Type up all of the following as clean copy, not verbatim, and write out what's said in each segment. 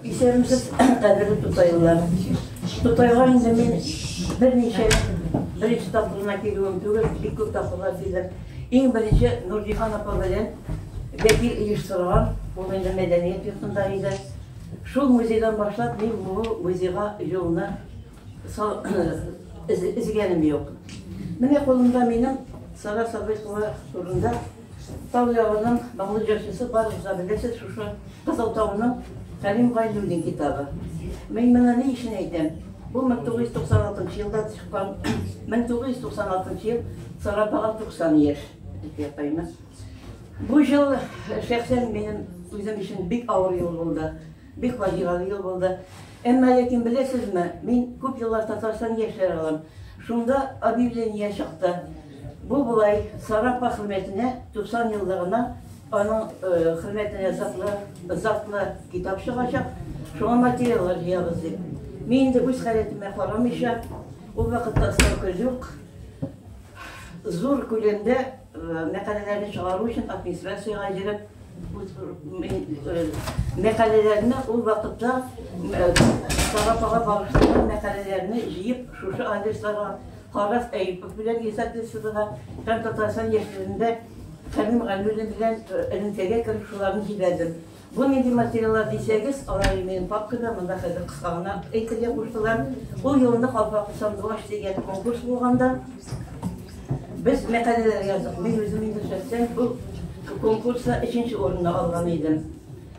Исәнмесез, кадерле тутайлылар. Тутайга инде мин берничә, беренче тапкыр гына килүем түгел, бик күп тапкырлар килдем. Иң беренче Нурҗиһан апа белән вәкил оештырган, ул инде мәдәният йортында иде. Шул музейдан башлап мин бу музейга юлны өзгәнем юк. Менә кулымда минем Сара Садыйкова турында Тау ягының моңлы җырчысы барыгыз да беләсез, шушы Кызыл тауның Хәлим Гайнуллин китабы. Мин моны ни өчен әйтәм? Бу 1996 елда чыккан, 1996 ел, Сара апага 90 яшь, дип ятаймы. Бу ел шәхсән минем үзем өчен бик авыр ел булды. Бик фаҗигале ел булды. Әмма ләкин беләсезме, мин күп еллар Татарстан яшьләре алам. Шунда объявление чыкты. Бу болай Сара апа хөрмәтенә 90 еллыгына аның хөрмәтенә затлы, затлы китап чыгачак. Шуңа материаллар җыябыз дип. Мин инде үз халәтемә карамыйча, ул вакытта ставка юк. Зур күләмдә мәкаләләрне чыгару өчен администрациягә йөреп, мәкаләләрне ул вакытта Сара апага багышланган мәкаләләрне җыеп, шушы адресларга Харрас Әюпов белән издательствода һәм Татарстан яшьләрендә Хәлим Галиуллин белән элемтәгә кереп, шуларны җибәрдем. Бу нинди материаллар дисәгез, алар минем папкада, монда хәзер кыска гына әйтергә куштылар. Ул елны Калфаклы сандугач дигән конкурс булганда, без мәкаләләр яздык. Мин үзем инде шәхсән бу конкурста өченче урынны алган идем.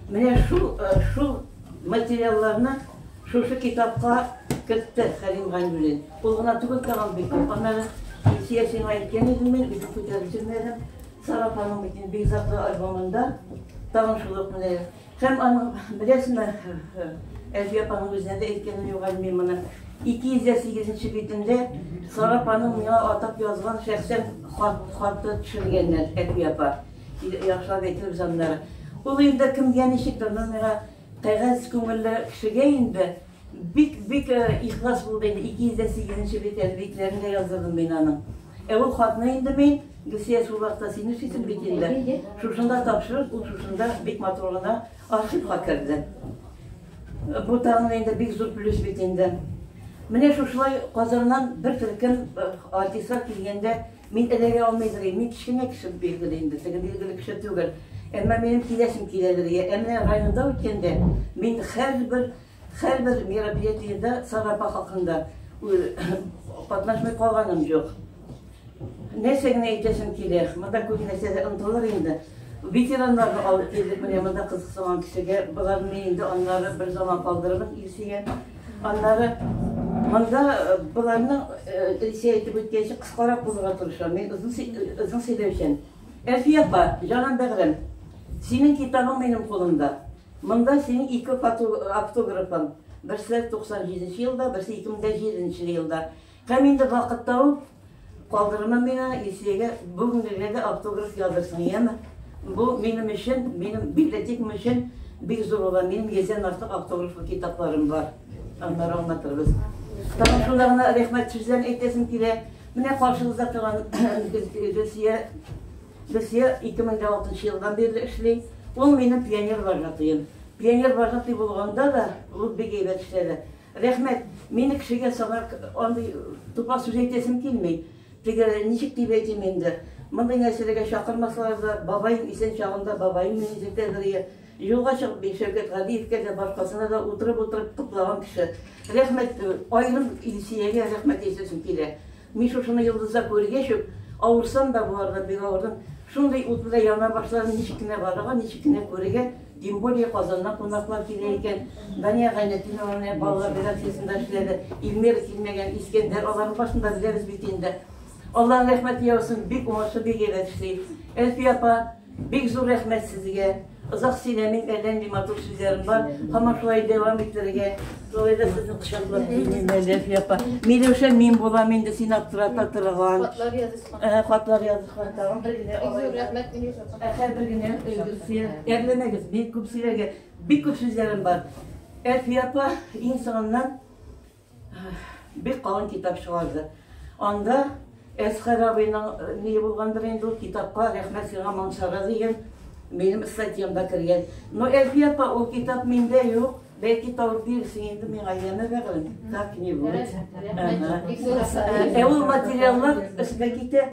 Менә шул, шул материалларны шушы китапка кертте Хәлим Гайнуллин. Ул гына түгел, тагын бик күп. Аннары Илсөя сиңа әйткән идем мин, үзем күтәреп төшермәдем. Сара апаның бит инде бик затлы альбомында тагын шул ук менә. Һәм аның, беләсезме, Әлфия апаның үзенә дә әйткәнем юк әле мин моны. 208 нче битендә Сара апаның миңа атап язган шәхсән хат, хаты төшергәннәр Әлфия апа. Яхшылап әйтербез аннары. Ул инде кемгә ничектер, но миңа кәгазь күңелле кешегә инде бик, бик ихлас булды инде. 208 нче бит әле битләрен дә яздырдым мин аның. Ә ул хатны инде мин, Гөлсия, шул вакытта син эшлисең бит инде, шушында тапшырып, ул шушында бик матур гына архивка керде. Бу тагын инде бик зур плюс бит инде. Менә шушылай Казаннан бер төркем артистлар килгәндә, мин эләгә алмыйдыр идем. Мин кечкенә кеше билгеле инде, теге билгеле кеше түгел. Әмма минем киләсем киләдер. Ә менә районда үткәндә мин һәрбер Һәрбер мероприятиедә Сара апа хакында катнашмый калганым юк. Нәрсә генә әйтәсем килә, монда күп нәрсә дә онытылыр инде. Ветераннарны алып килдек менә монда кызыксынган кешегә. Боларны мин инде аннары бер заман калдырырмын Илсөя. Аннары монда боларны Илсөя әйтеп үткәнчә кыскарак булырга тырышам. Мин озын сөйләүчән. Әлфия апа, җаным бәгърем, синең китабың минем кулымда. Монда синең ике автографың, берсе 97 нче елда, берсе 2007 нче елда. Һәм инде вакыт табып, калдырма миңа, Илсөягә бүгенгегә дә автограф язырсың, яме? Бу минем өчен, минем библиотекам өчен бик зур була. Минем йөздән артык автографлы китапларым бар. Аннары аңлатырбыз. Тагын шунда гына рәхмәт сүзләрен әйтәсем килә. Менә каршыгызда торган Гөлсөя Гөлсия 2006 нчы елдан бирле эшли. Ул минем пионер вожатыем. Пионер вожатый булганда да ул бик әйбәт эшләде. Рәхмәт. Мине кешегә санар андый тупас сүз әйтәсем килми. Теге ничек дип әйтим инде. Мондый нәрсәләргә чакырмасалар да, бабаем исән чагында бабаем мине йөртәдер иде. Юлга чыгып мин Шәүкәт Галиевкә дә, башкасына да утырып-утырып туплаган кеше. Рәхмәт, аерым Илсиягә рәхмәт әйтәсем килә. Мин шушыны йолдызда күргәч үк, авырсам да, бу арада бик авырдым, шундый ут белән яна башладым, ничек кенә барырга, ничек кенә күрергә, тем более Казаннан кунаклар килә икән. Дания Гайнетдинова менә балалар редакциясендә эшләде, Эльмира килмәгән, Искәндәр, аларның башын да беләбез бит инде. Аллаһның рәхмәте яусын, бик уңышлы, бик әйбәт эшли. Әлфия апа, Бик зур рәхмәт сезгә. Озак сөйләмим, әллә нинди матур сүзләрем бар. Һаман шулай дәвам итәргә. Шулай да сезне кочаклап сөйлим әле, Әлфия апа. Миләүшә мин булам инде сине аптырата торган. Хатлар язышкан. Хатлар язышкан. Тагын бер генә. Бик зур рәхмәт, Миләүшә апа. Әхә, бер генә Гөлсия. Әрләмәгез, бик күп сөйләргә, бик күп сүзләрем бар. Әлфия апа иң соңыннан Бик калын китап чыгарды. Анда Әсхәр абыйның ни булгандыр инде ул китапка рәхмәт сиңа Мансара дигән минем статьям да кергән. Но Әлфия апа, ул китап миндә юк. Бәлки табып бирерсең инде миңа, яме бәгырем, как-нибудь. Ә ул материаллар эшкә китә.